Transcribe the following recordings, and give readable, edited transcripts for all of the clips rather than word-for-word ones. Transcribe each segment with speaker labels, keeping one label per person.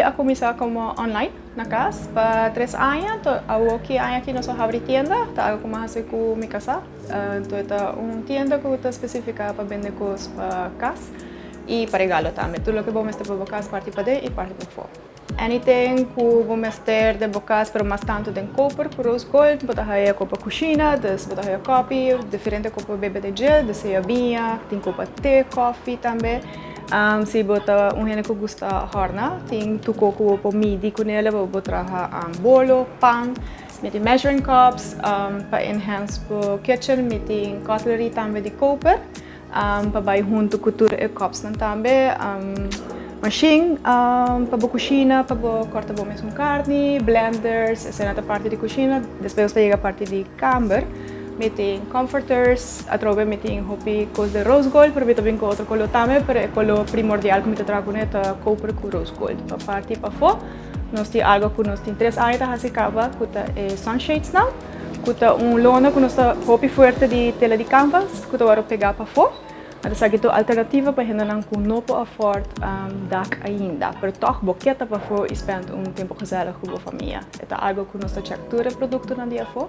Speaker 1: a cuminsa como online na cas pa 3 aña. Anto awo ki aña aki nos a habri tienda, ta algo cu mi a haci cu mi casa. Anto ta un tienda cu ta specifica pa bende cos pa cas y pa regalo tambe. Tur loke bo mester pa bo cas, parti paden y parti pafo. Anything cu bo mester den bo cas, pero mas tanto den koper cu rose gold, bo ta haya cos pa cushina, dus bo ta haya kopi, diferente cos pa bebe den dje, dus sea biña, tin cos pa te, koffie tambe. Si bo ta un hende cu gusta horna, tin tur cos cu bo por midi cu nele, bo por traha bolo, pan. Mi tin measuring cups pa enhance bo kitchen, mi tin cutlery tambe di koper pa bay hunto cu tur e cupsnan tambe. Machine pa bo cushina, pa bo corta bo mes carni, blenders, esey ta parti di cushina. Despues ta yega parti di camber. Mi tin comforters, atrobe mi tin hopi cos di rose gold, pero mi ta bin cu otro color tambe, pero e color primordial cu mi ta traha cune ta koper cu rose gold. Pa parti pafo, nos tin algo cu nos tin 3 aña ta haci caba, cu ta e sunshades nan, cu ta un lona cu nos ta hopi fuerte di tela di canvas, cu ta wordo pega pafo. Anto esaki ta alternativa pa hendenan cu no por afford dak ainda, pero toch bo kier ta pafo y spend un tempo gezellig cu bo famia. E ta algo cu nos ta check tur e productonan di afo.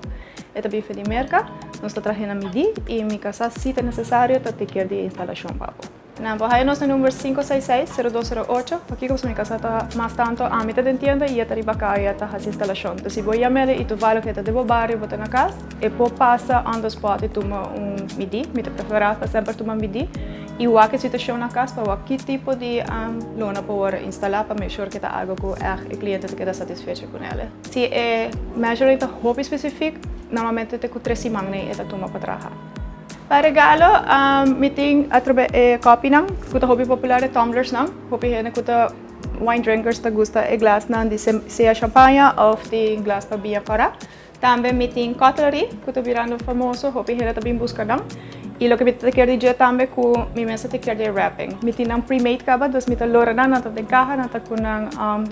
Speaker 1: E ta bin di Merca, nos ta traha na midi y mi casa, si ta necesario, ta take care di instalacion pa bo. Nan por haya nos na number 566-0208, pakico mi casa ta mas tanto ami ta den tienda y e ta riba caya ta haci instalacion. Anto si bo yam'e y toevallig e ta den bo bario, bo ta na cas, e por pasa on the spot y tuma un midi. Mi ta prefera pa semper tuma midi y wak e situacion na cas pa wak ki tipo di lona por instala pa make sure cu ta algo cu echt e cliente ta keda satisfecho cu ne. Si e measuring ta hopi specific, normalmente te cu 3 siman e ta tuma pa traha. Pa regalo, mi tin atrobe e kopinan, cu ta hopi popular, e tumblers nan. Hopi hende cu ta wine drinkers ta gusta e glas nan di sea champagne of di glas pa biña cora. Tambe mi tin cutlery, cu ta birando famoso, hopi hende ta bin busca nan. Y loke mi ta kier di dje tambe cu mi mes ta kier di wrapping. Mi tin nan pre-made caba, dus mi ta lora nan, nan ta den caha, nan ta cu nan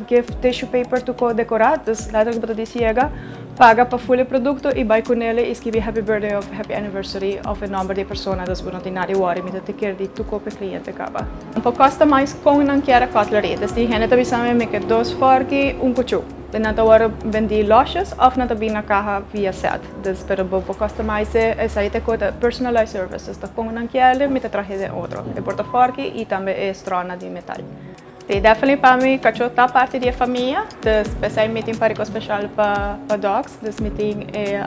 Speaker 1: gift tissue paper tur cos decora, dus letterlijk bo ta dici yega, paga pa full e producto y bay cu nele y scribi "happy birthday" of "happy anniversary" of e nomber di persona, dus bo no tin nada di worry, mi ta kier di tur cos pa cliente caba. Un por customize con nan kier cutlery, dus tin hende ta bisa mi kier dos forki, un cuchu. Nan ta wordo bendi losjes of nan ta bin na caha via set. Dus, pero bo por customize, esey ta cos personalized service. Dus ta con nan kier, mi ta traha den otro. E por ta forki y tambe e straw di metal. Si, definitely pa mi, cacho ta parti di famia. Dus, pesey mi tin par special pa dogs. Dus mi tin e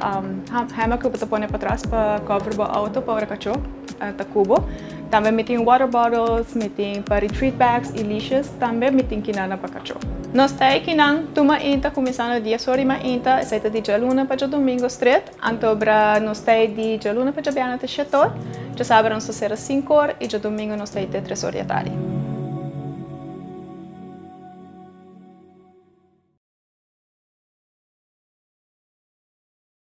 Speaker 1: hammock cu bo ta pone patras pa cover bo auto pa ora cacho ta cu bo. Tambe mi tin water bottles, mi tin pa treat bags y leashes, tambe mi tin kinana pa cacho. Nos ta akinan tur mainta, cuminsando 10 or di mainta, esey ta di dialuna pa diadomingo straight. Anto bra nos ta di dialuna pa diabierna te 7 or. Diasabra nos ta cera 5 or y diadomingo nos ta te 3 or di atardi.